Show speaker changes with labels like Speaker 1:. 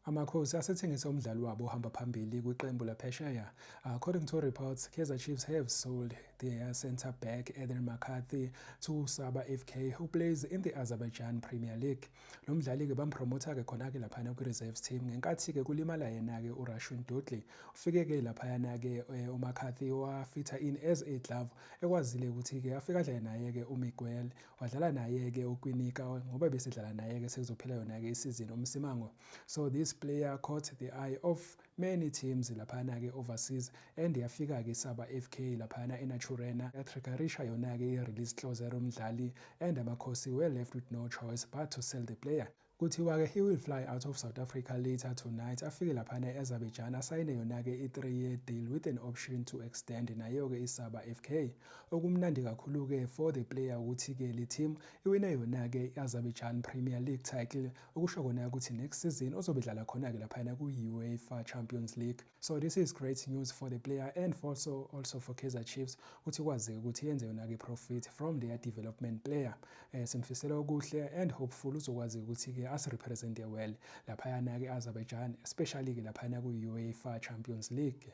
Speaker 1: Amakhosi asethengise umdlali wabo ohamba phambili kwiqembu laphesheya. According to reports, Kaizer Chiefs have sold their centre back Aden McCarthy to Saba FK, who plays in the Azerbaijan Premier League. Lo mdlali-ke bampromotha-ke khona-ke laphayana kwi-reserves team ngenkathi-ke kulimala yena-ke uRashwin Dudley. Ufike-ke laphayana-ke uMcCarthy wafitha in as a glove, ekwazile ukuthi-ke afike adlale naye-ke uMiguel, wadlala naye-ke uKwinika ngoba besedlala naye-ke sekuzophela yona-ke isizini uMsimango. So this player caught the eye of many teams laphayana-ke overseas and yafika-ke iSaba FK laphayana eNaturena, yatriggerisha yona-ke i-release clause yalomdlali, and Amakhosi were left with no choice but to sell the player. Kuthiwa-ke he will fly out of South Africa later tonight, afike laphana e-Azerbaijan, asayine yona-ke i-3-year deal with an option to extend nayo-ke iSaba FK. Okumnandi kakhulu-ke for the player ukuthi-ke le team iwine yona-ke i-Azerbaijan Premier League title, okusho kona ukuthi next season ozobe dlala khona-ke laphayana ku-UEFA Champions League. So this is great news for the player and also for Kaizer Chiefs ukuthi kwazeke ukuthi yenze yona-ke profit from their development player. Simfisela okuhle and hopeful uzokwazi ukuthi-ke asirepresente well laphayana-ke Azerbaijan, especially-ke laphayana ku-UEFA Champions League.